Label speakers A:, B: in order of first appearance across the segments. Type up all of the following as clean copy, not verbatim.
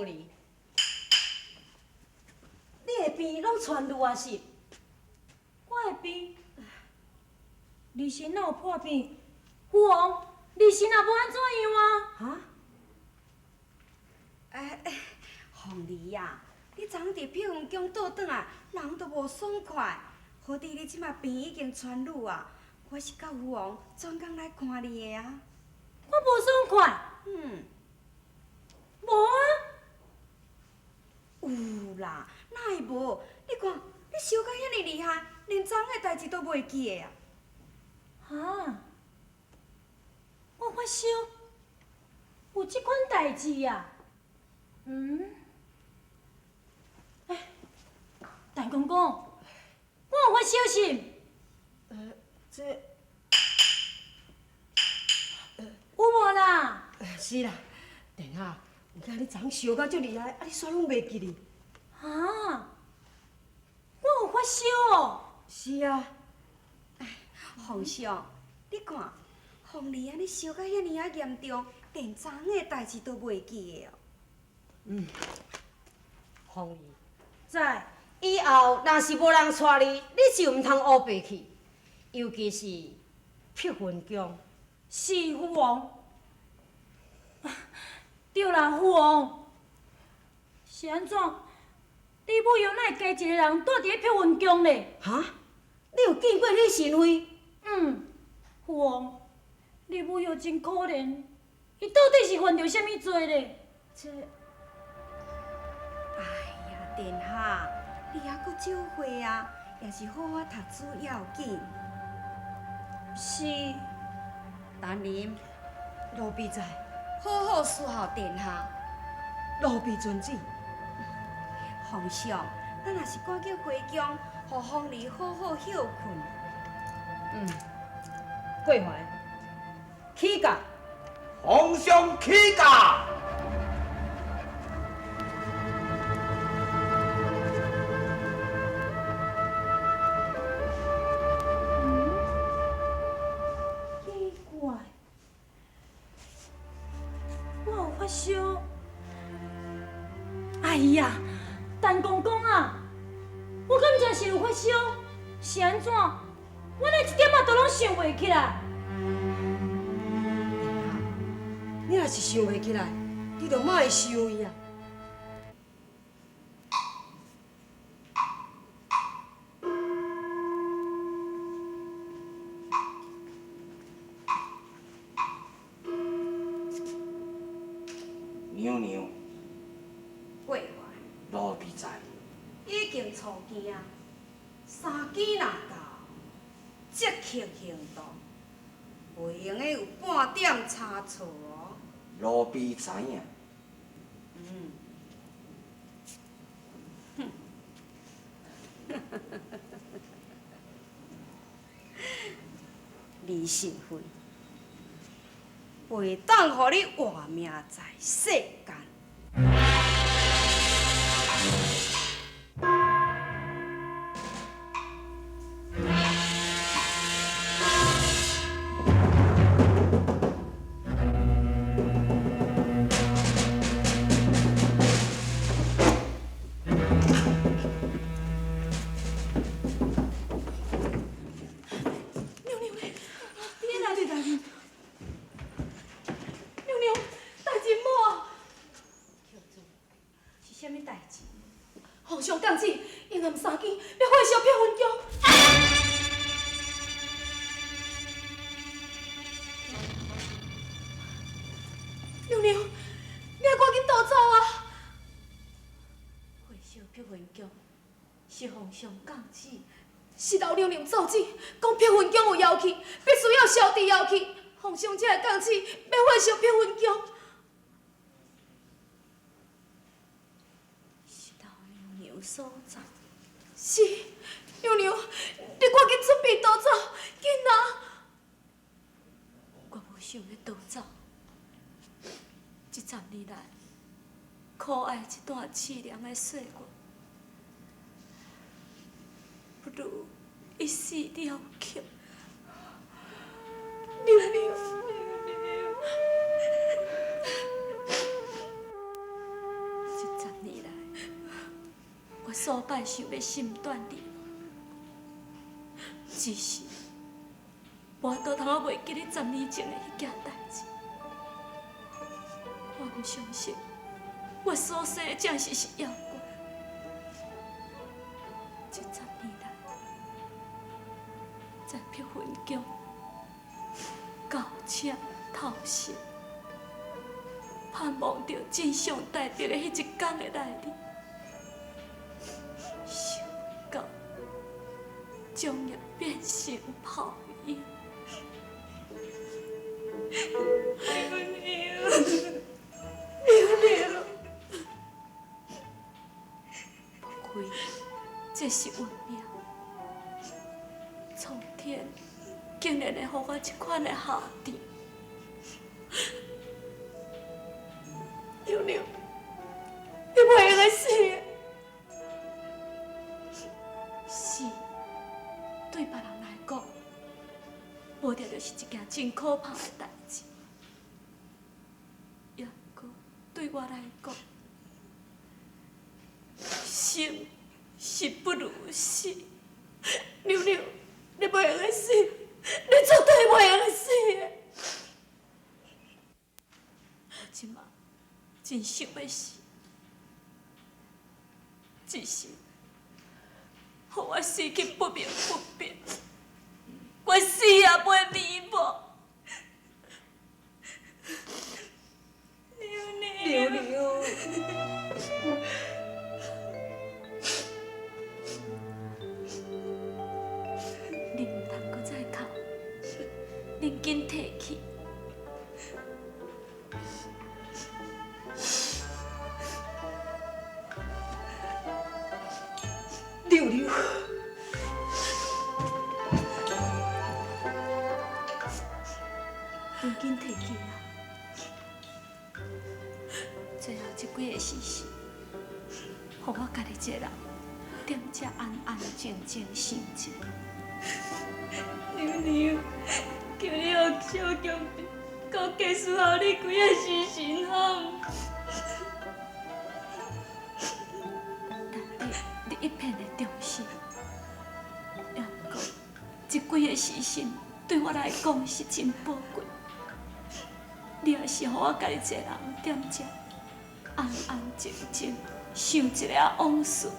A: 鳳梨，你的病攏痊愈啊是？
B: 我的病，利神哪有破病？父王，利神也無按怎樣啊？
A: 哈？
C: 哎哎，鳳梨啊，你昨昏佇碧雲宮倒轉來，人都無爽快。好佇你這馬病已經痊愈啊，我是佮父王專工來看你的啊。
B: 我無爽快。
C: 嗯。
B: 無啊。
C: 有啦，哪會無？你看，你燒甲遐爾厲害，連昨昏的代誌都袂記得啊。
B: 哈？我發燒，有這款代誌啊？嗯？欸，陳公公，我有發燒是毋？
A: 這，
B: 有無啦？
A: 是啦，殿下，毋知你昨昏燒甲足厲害，啊你煞攏袂記得？
B: 哈？我有發燒哦。
A: 是啊。
C: 哎，皇上，你看，鳳梨按呢燒甲遐爾仔嚴重，連昨昏的代誌都袂記得哦。
A: 嗯，鳳梨，
B: 在。
A: 以後若是無人帶你，你就毋通烏白去，尤其是碧雲宮。
B: 是父王。對啦，父王。是按怎？李武陽哪會加一个人住佇咧碧雲宮咧？
A: 哈？你有見過李神妃？
B: 嗯，父王，李武陽真可憐，伊到底是犯著啥物罪咧？
A: 這……
C: 哎呀，殿下，你猶閣少歲啊，也是好好讀書要緊。
B: 是。
C: 丹林，
A: 奴婢在。
C: 好好伺候殿下。
A: 奴婢遵旨。
C: 皇上，咱若是趕緊回宮，予鳳梨好好歇睏。
A: 嗯，桂環，起駕。
D: 皇上起駕。
B: 嗯？奇怪，我有發燒。哎呀！陳公公啊，我敢真是有發燒？是按怎？我哪一點仔都攏想袂起來。
A: 你若是想袂起來，你就莫想伊啊。
D: 娘娘。
C: 桂環。
D: 奴婢在。
C: 已經初更啊，三更若到，即刻行動，袂用得有半點差錯哦。
D: 奴婢知影。
C: 嗯。哼。李神妃，袂當予你活命在世間。
E: 娘娘咧，你來。娘娘，代誌毋好啊！
B: 是啥物代誌？
E: 皇上降旨，夜暗三更欲火燒碧雲宮。娘娘，你愛趕緊逃走啊！
B: 火燒碧雲宮是皇上降旨，
E: 是老娘娘奏旨，講碧雲宮有妖氣，必須要消除妖氣，皇上才會降旨欲火燒碧雲宮。
B: 是老娘娘所在。
E: 是，娘娘，你趕緊準備逃走，緊啊！
B: 我無想欲逃走。這十年來，苦愛這段淒涼的歲月，不如一死了卻。
E: 娘娘，
B: 這
E: 数摆想欲心断你，只是无法度通仔袂记得10年前的彼件代志。我毋相信，我所生的正是是妖怪。这十年来，在碧云宫苟且偷生，盼望著真相大白的彼一天的来临，想袂到终于变成泡影。娘，娘，莫非这是运命？苍天竟然会予我这款的下场！娘娘，你袂用得死的！死对别人来讲，无定就是一件真可怕的代志。也毋过对我来讲，生是不如死。娘娘，你袂用得死，你绝对袂用得死的。我这马真想欲死，只是予我死去不明不白，我死也袂瞑目。
A: 娘娘，
E: 你毋通阁再哭，恁紧提起。
A: 娘娘，
E: 恁紧提起啊！最后这几个时辰，予我家己一个人踮遮安安静静想者。
B: 娘娘，求你予小强阁继续予你几个时辰好毋？
E: 难得你一片的忠心，也毋过这几个时辰对我来讲是真宝贵。你也是予我家己一个人踮遮安安静静想一下往事。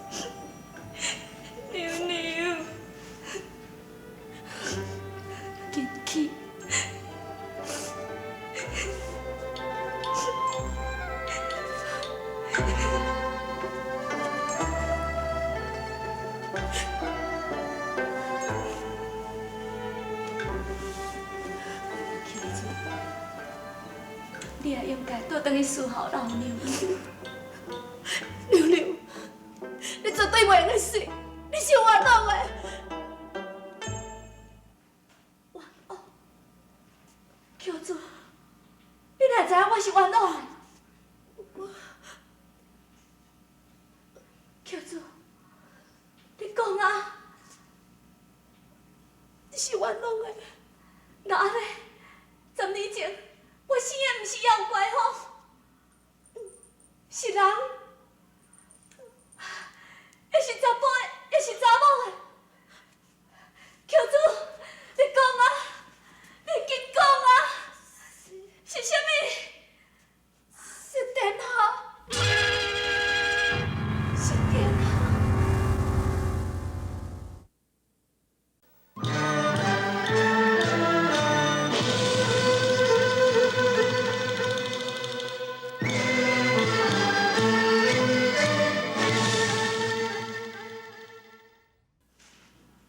B: 娘娘，
E: 紧去。庆子，你也应该倒转去伺候老娘。
B: 娘娘，你绝对袂用得死，你是冤枉的。
E: 冤枉？乔子，你哪会知影我是冤枉的？我，乔子，你讲啊，你是冤枉的。那按呢？10年前我生的毋是妖怪吼，是人，抑是查埔的，抑是查某的。乔子，你讲啊，你紧讲啊，是啥物？是殿下，是殿下。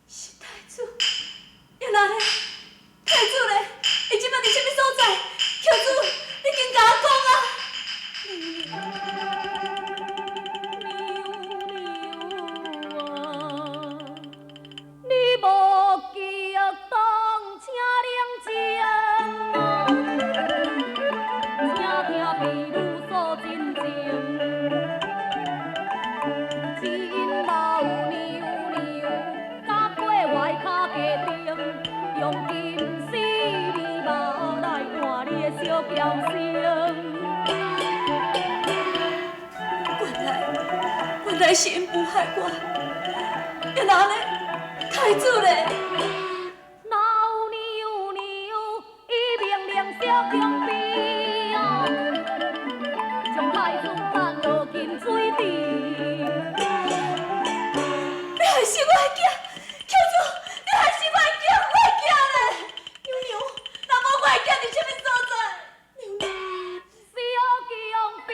E: 是太子，伊哪咧？太子咧？伊这摆伫啥物所在？乔子，你紧共我讲啊！
B: 娘啊，你无记忆当请冷静，请听婢女诉真情。只因老娘娘甲过外跤家庭，用金丝棉帽来换你的小娇生。
E: 原来，原原來是𪜶謀害我，也若按呢，太子咧？
B: 老娘娘，伊命令小宮妃哦，將太子放落金水池。
E: 你害死我的囝，喬主，你害死我的囝，我的囝咧！娘娘，若無我的囝佇啥物所在？娘娘，
B: 小宮妃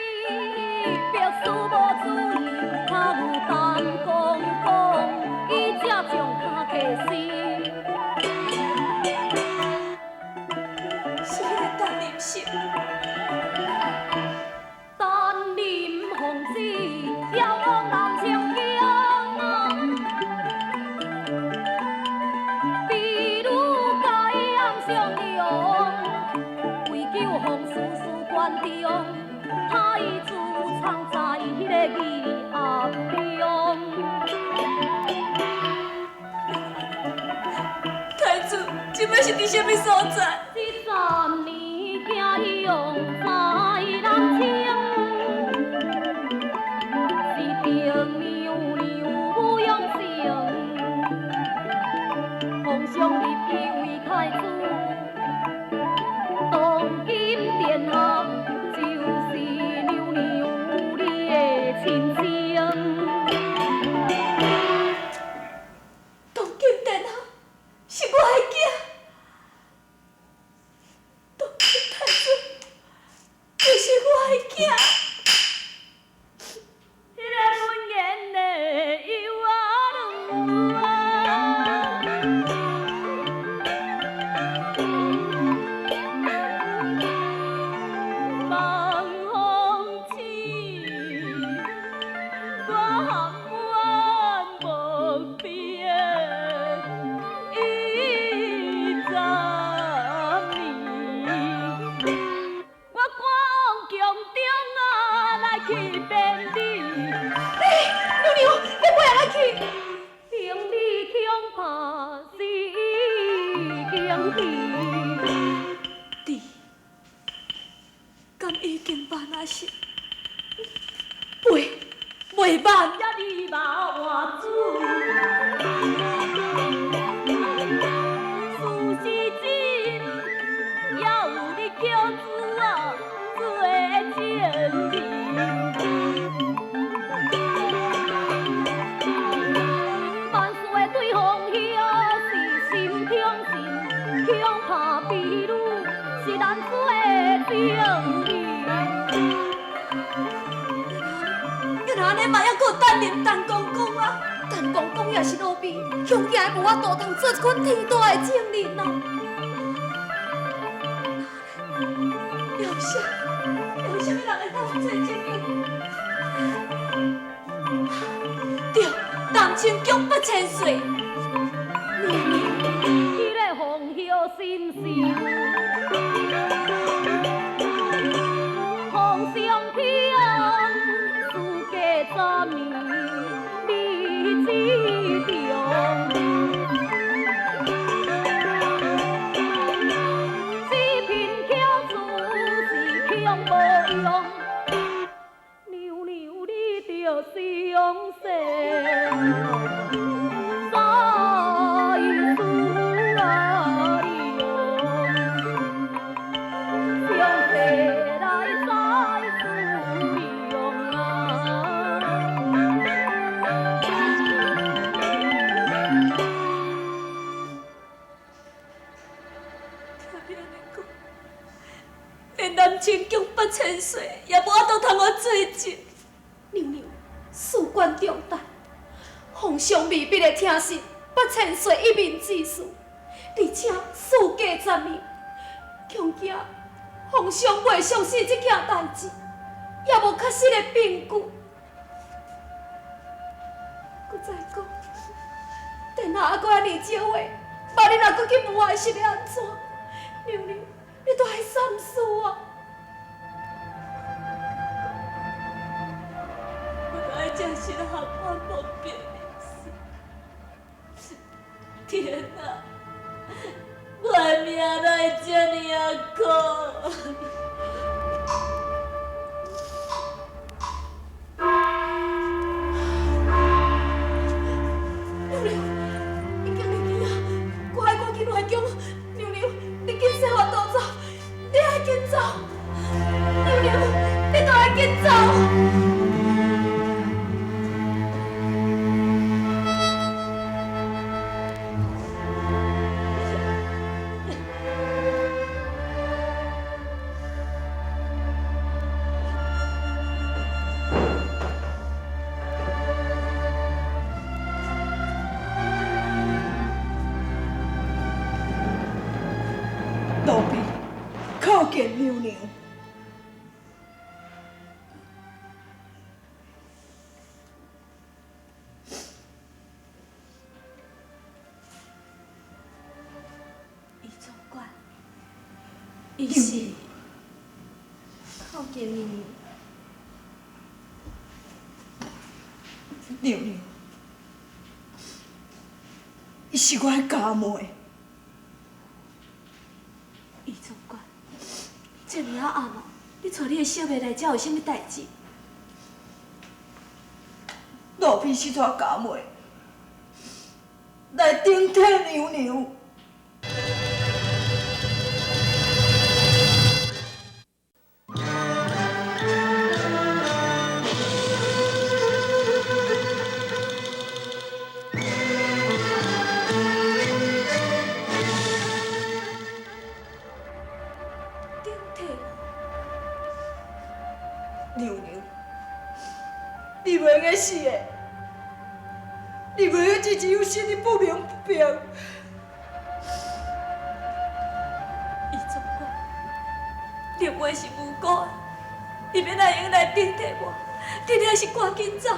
B: 白事無注意，較有陳公公，伊才將跤客死。
E: 是彼个陳林秀，
B: 陳林奉旨要往南清宮啊，婢女共伊暗相用，為救皇叔事關重，太子藏在彼个耳盒中。
E: 太子這擺是佇啥物所在？
B: 這十年行用在南清，是鄧娘娘武永成，皇上立伊為太子，當今殿下就是娘娘你的親生。
E: 當今殿下是我的囝，當今太子就是我的囝。
B: 彼个文言的幼仔女啊，望风起，我含冤无边，伊十年，我赶往宫中啊來去便你。
E: 你娘娘，你袂來去？
B: 命你恐怕是已經去。
E: 你敢已經萬啊是？袂，袂慢。
B: 也你嘛活主，事是真，也有你喬子啊做證明。萬事的對方曉是心中心，恐怕婢女是難做的證明。
E: 若按呢嘛，猶閣有陳林陳公公啊！陳公公也是奴婢，恐驚伊無法度通做這款天大的證人啊！有啥？有啥物人會當做證人？對，南清宮八千歲。娘娘，
B: 彼个紅葉心事，皇上聽，事過十年，你知中。這片巧子是恐無用，娘娘你著相信。再思啊用，相世來再思用啊。
E: 聽你按呢講，連南清宮八千歲也無法度通予做證。娘娘，事關重大，皇上未必會聽信八千歲一面之詞，而且事過十年，恐驚皇上袂相信這件代誌，也無確實的憑據。閣再講，殿下猶閣按呢少話，萬一若閣去謀害是欲按怎？娘娘，你都愛三思啊！我都愛誠實含冤莫白的事。天啊！我的命哪會這爾仔苦？伊是
B: 靠近你。
F: 娘娘，伊是我的家妹。
E: 余总管，这尔仔暗啊，你带你的小妹来遮有啥物代志？
F: 奴婢是带家妹来顶替娘娘。
E: 顶替
F: 娘娘，你袂用死的，你袂用这只有心里不明不白。
E: 余总管，林月是无辜的，伊欲哪会用来顶替我？你还是赶紧走。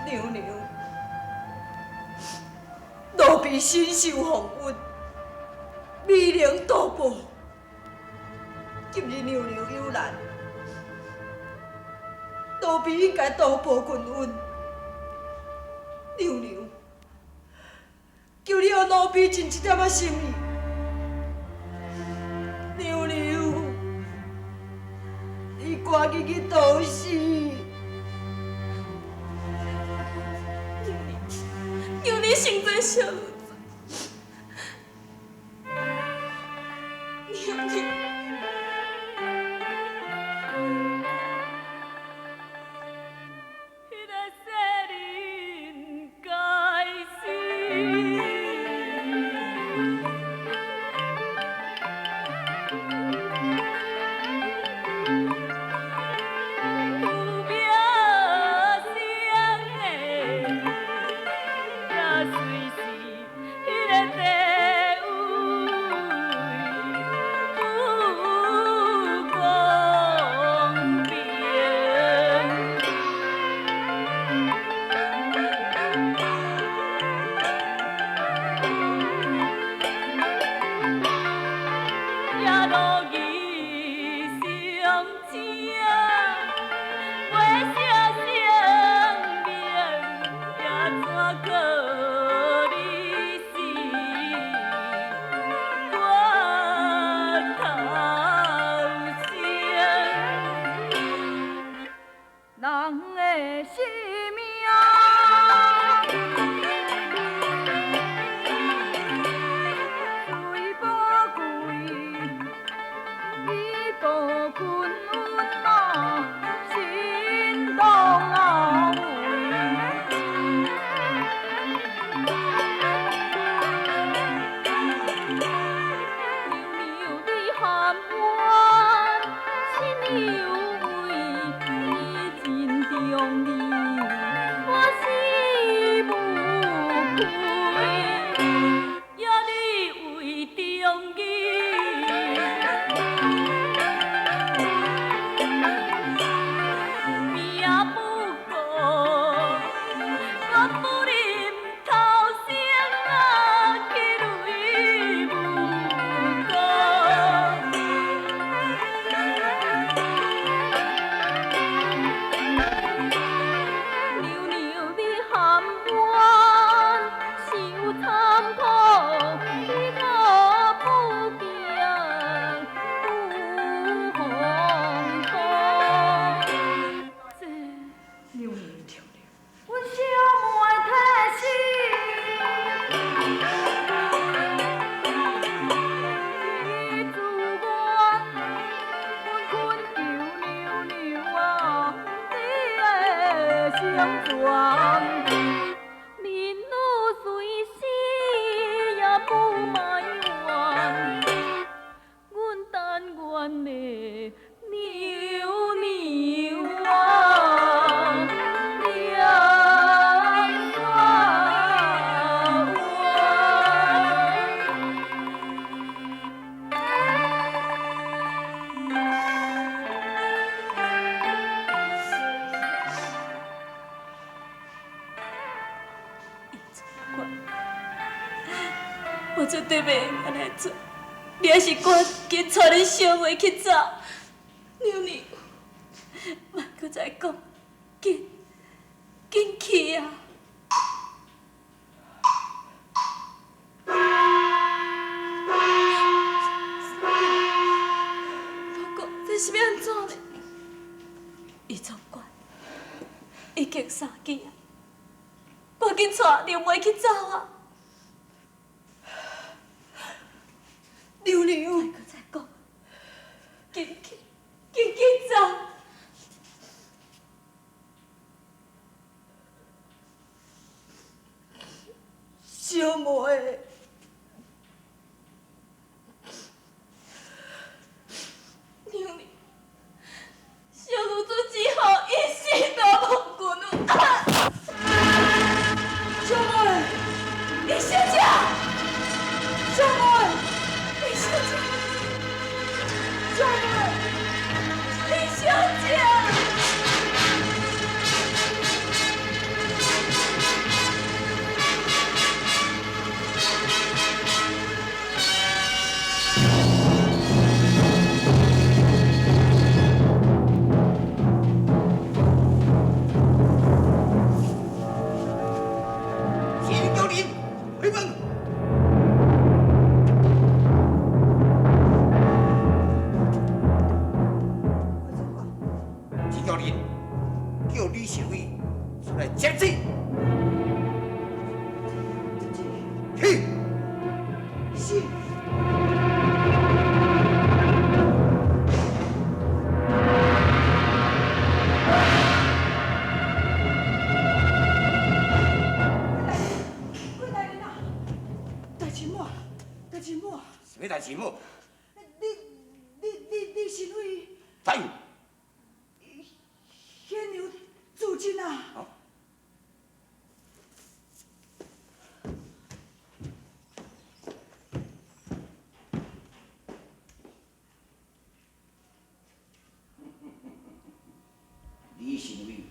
F: 娘娘，奴婢身受风雨，美玲渡报。今日娘娘有难，奴婢应该投报君恩。娘娘，求你予奴婢尽一点仔心意。娘娘，你赶紧去投死。
E: 娘娘，成做小女子。娘娘。彼个世人该死。有名声的，也随是彼个地位不公平。也落义上正，袂写声明，也怎阁你是我头先？
F: 人的生命虽宝贵，伊报君恩啊，心当啊为。
E: 娘娘你含冤，心有为，你真重义，我死无愧，也你为忠义。命不顾，我不忍头生啊，去泪无辜。娘娘你含冤，受惨苦，你可不惊不风光。这
F: 娘娘，娘娘，
B: 阮小妹提死，伊自愿，阮恳求娘娘啊，你的成全。
E: 民女虽死也不埋怨，阮但愿的娘娘啊，两山弯。我绝对袂用按呢做。你还是赶紧带恁小妹去走。娘娘，莫阁再讲，紧，紧去啊！老公，这是欲按怎呢？伊总管已经三更啊，赶紧带娘妹去走啊！
F: 娘娘，
E: 莫阁再讲，紧去，紧紧走！
F: 小妹，
E: 娘娘，小女子只好一世都无君啊！
F: 小妹，
E: 李小姐，
F: 小妹，
E: 李小姐，
F: 小妹，
E: 李小姐。
D: 新教人回门。新教人叫李神威出来接旨。去。
F: 是。郭大人啊，大舅母，大舅母，
D: 什么代志母？
F: 你是为
D: 在。
F: 显娘自尽啊？
D: 李神威，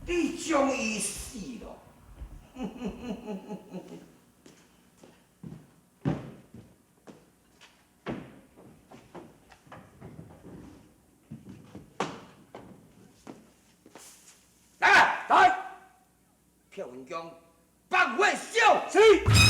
D: 你终于死了！来来，票文宫放火烧！
G: 是。